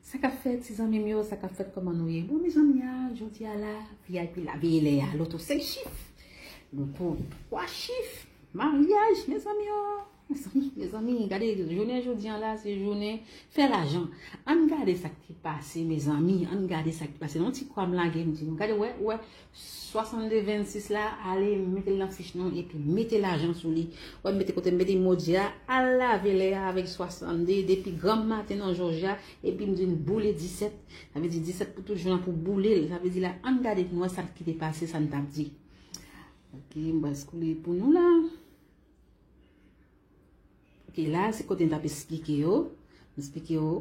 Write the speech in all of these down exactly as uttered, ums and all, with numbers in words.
Sa k ap fèt, ti zanmi m yo, sa k ap fèt, kòman nou ye? Bon, mezanmi, a, jodi a la, V I P la, veye lè a, loto senk chif, loto twa chif, maryaj, mezanmi, o, mezanmi, mezanmi, gade, jounen jodi a la, se jounen fè lajan. Ann gade sa k te pase, mezanmi, ann gade sa k te pase. Yon ti kwa m lage, m di nou, gade, wè, wè, swasannde vennsis la, ale mete l nan fich nou, epi mete lajan sou li. Wè, mete kote m mete emoji a, al lave lè a avèk swasannde, depi granm maten nan Jòjya, epi m di n boule disèt. Sa vle di disèt pou tout jou an pou boule l. Sa vle di la, ann gade pou nou wè sa ki te pase, sa n t ap di. Ok, m pral scrolle pou nou la. Ok, la, se kote n t ap esplike yo. M esplike yo.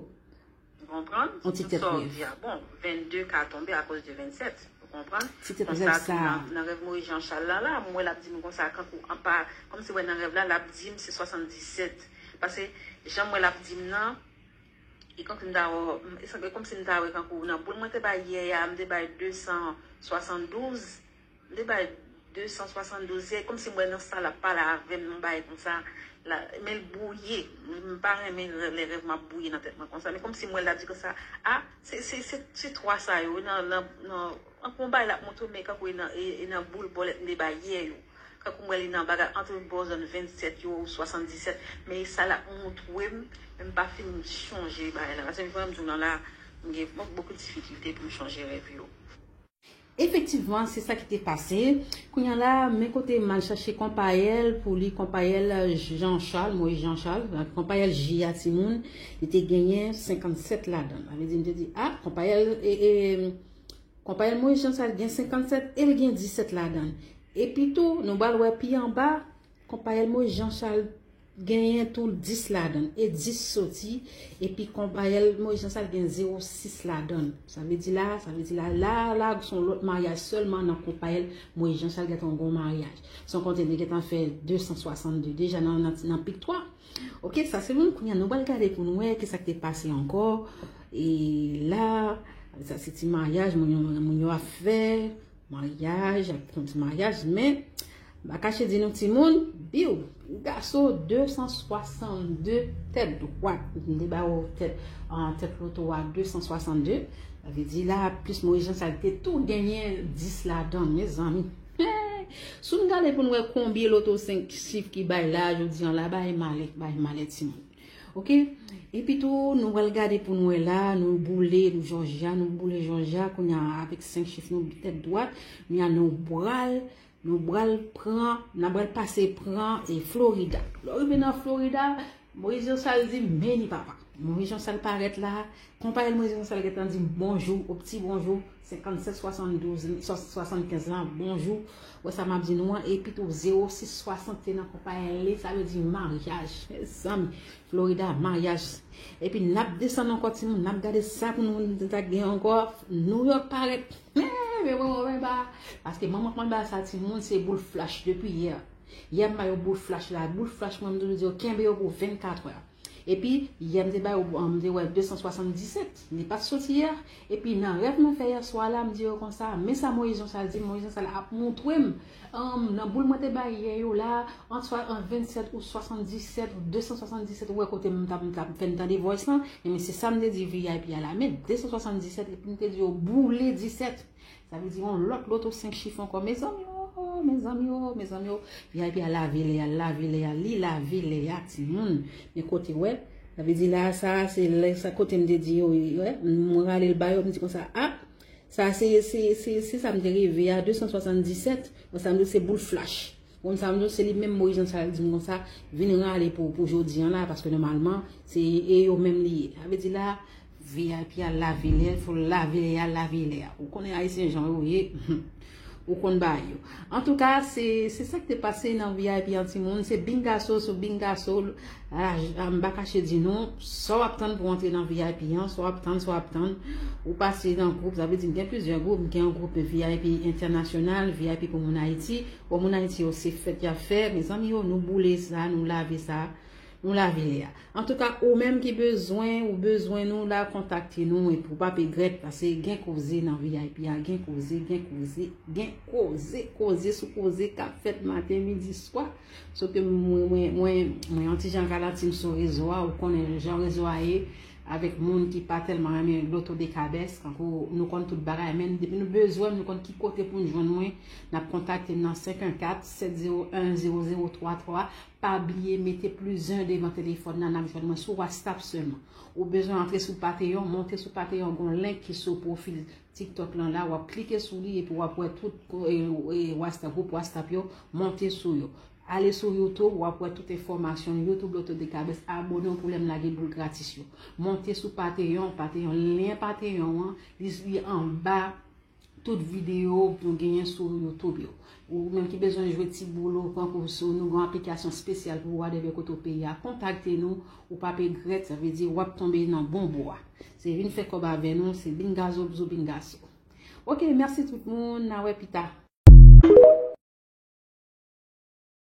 Ou konprann? On ti tèt rèv. Sa w di a, bon, vennde ka tonbe akoz de vennsèt. Ou konprann? Ti tèt rèv sa. Nan, nan rèv Moyiz Jan Chal la, la, m wè l ap di m konsa, kankou, anpa, kòmsi wè nan rèv la, l ap di m se swasanndisèt. Paske, jan m wè l ap di m nan, e kankou m ta wè, e sanble kòmsi m ta wè kankou nan boul mwen te bay yè a, m te bay de san swasanndouz. M te bay de san swasanndouz, se kòmsi m wè nan sa l ap pale avè m, yon bagay konsa. La, men l bwouye. M pa renmen lè rèv m ap bwouye nan tèt mwen konsa. Men kòmsi m wè l ap di konsa, a, se, se, se, se twa sa yo, nan, nan, nan, anpil bagay l ap montre, men kankou e nan, e, e nan boul bòlèt m te bay yè yo. Kankou m wè li nan bagay ant bò zòn vennsèt yo ou swasanndisèt, men e sa l ap montre m, men m pa fin chonje bagay la. Paske m di w nan la, m gen bokou difikilte pou m chonje rèv yo. Efektivman, se sa ki te pase. Kounye a la, men kote m al chache Konpayèl pou li, Konpayèl Jan Chal, Moyiz Jan Chal, Konpayèl J a timoun, li te genyen senkannsèt ladan l. Sa vle di, m te di, a, Konpayèl, e, e, Konpayèl Moyiz Jan Chal gen senkannsèt e l gen disèt ladan l. Epi tou, nou pral wè pi anba, Konpayèl Moyiz Jan Chal genyen tou dis ladan l, e dis soti, epi Konpayèl Moyiz Jan Chal gen zewo sis ladan l. Sa vle di la, sa vle di la, la, la, se yon lòt maryaj sèlman nan Konpayèl Moyiz Jan Chal gentan yon gwo maryaj. San konte li gentan fè de san swasannde deja nan, nan, nan pik twa. Ok, sa se moun kounye a nou pral gade pou nou wè ki sa k te pase ankò. E la, sa se ti maryaj, moun yo, moun yo ap fè. Maryaj, ap fè yon ti maryaj, men, m pa kache di nou timoun, biw, gaso de san swasannde tèt dwat, m te ba w tèt, an, tèt loto a de san swasannde, sa vle di la, plis Moyiz Jan Chal te tou genyen dis ladan l, mezanmi. Si n gade pou n wè konbyen loto senk chif ki bay la, jodi a la, bay malè, bay malè timoun. Ok? Epi tou, nou pral gade pou n wè la, nou boule, nou Jòjya, nou boule Jòjya, kounye a avèk senk chif nou tèt dwat, kounye a nou pral, nou pral pran, n a pral pase pran e Florida. Lè w rive nan Florida, Moyiz Jan Chal di, men li papa. Moyiz Jan Chal parèt la, Konpayèl Moyiz Jan Chal gentan di bonjou, yon ti bonjou, senkannsèt swasanndouz, swa-, swasannkenz lan, bonjou. Wè sa m ap di nou an, epi tou zewo sis swasant te nan Konpayèl li, sa vle di maryaj. Mezanmi, Florida, maryaj. Epi n ap desann ankò timoun, n ap gade sa pou nou ta gen ankò. New York parèt. Men, men, men, men, men, ba. Paske manman konn ba sa timoun, se boul flach depi yè. Yè m ba yo boul flach la, boul flach mwen, m toujou di yo, kenbe yo pou vennkatrè. Epi, yè m te ba yo, m te wè de san swasanndisèt. Li pa t soti yè. Epi, nan rèv mwen fè yè swa la, m di yo konsa, men sa Moyiz Jan Chal di m, Moyiz Jan Chal ap montre m, um, nan boul mwen te bay yè yo la, ant swa, ant vennsèt ou swasanndisèt, ou de san swasanndisèt, ou wè kote m t ap, m t ap fè n tande voice lan, e men se sa m te di V I P a la, men de san swasanndisèt, epi m te di yo boule disèt. Sa vle di yon lòt loto senk chif ankò. Mezanmi o, mezanmi o, mezanmi o. V I P a lave lè a, lave lè a, li lave lè a, timoun. Men kote wè, sa vle di la, sa, se lè, sa kote m te di yo, wè, m rale l ba yo, m di konsa, a, sa se, se, se, se sa m te reve a, de san swasanndisèt, bon, sa m di se boul flach. Konn sa m di w, se li menm Moyiz Jan Chal di m konsa, vin rale pou, pou jodi an la, paske nòmalman, se e yo menm li ye. Sa vle di la, V I P a lave lè, fò l lave lè a, lave lè a. Ou konnen Ayisyen jan yo ye, ou konn bagay yo. Antouka, se, se sa k te pase nan V I P an timoun, se bingaso sou bingaso, a, a, m pa kache di nou, sa w ap tann pou w antre nan V I P an, sa w ap tann, sa w ap tann, ou pase nan gwoup, sa vle di m gen plizyè gwoup, m gen yon gwoup V I P entènasyonal, V I P pou moun Ayiti, Bon, moun Ayiti yo, se fèt y ap fè. Mezanmi yo, nou boule sa, nou lave sa, nou lave lè a. Antouka, ou menm ki bezwen, ou bezwen nou la, kontakte nou, epi ou p ap regrèt, paske gen koze nan V I P a, gen koze, gen koze, gen koze, koze sou koze k ap fèt maten, midi, swa. Sòf ke mwen, mwen, mwen, mwen yon ti jan ka la team sou rezo a, ou konnen jan rezo a ye, avèk moun ki pa tèlman renmen loto de kabès, kankou nou konn tout bagay, men depi nou bezwen, nou konn ki kote pou n jwenn mwen, n ap kontakte m nan senk en kat, sèt zewo en, zewo zewo twa twa. Pa bliye mete plis en devan telefòn nan, n ap jwenn mwen sou WhatsApp sèlman. Ou bezwen antre sou Patreon, monte sou Patreon, gon link ki sou pwofil TikTok lan la, w ap klike sou li epi w ap wè tout e, e, WhatsApp, gwoup WhatsApp yo, monte sou yo. Ale sou YouTube, w ap wè tout enfòmasyon YouTube, loto de kabès, abone w pou lè m lage boul gratis yo. Monte sou Patreon, Patreon, lyen Patreon an, li, li anba tout videyo nou genyen sou YouTube yo. Ou menm ki bezwen jwe ti boul ou, kankou sou nou gen aplikasyon espesyal pou w whatever kote w peyi a, kontakte nou, ou p ap regrèt, sa vle di w ap tonbe nan bon bò a. Se vin fè kòb avè nou, se bingazo bzo bingazo. Ok, mèsi tout moun, n a wè pita.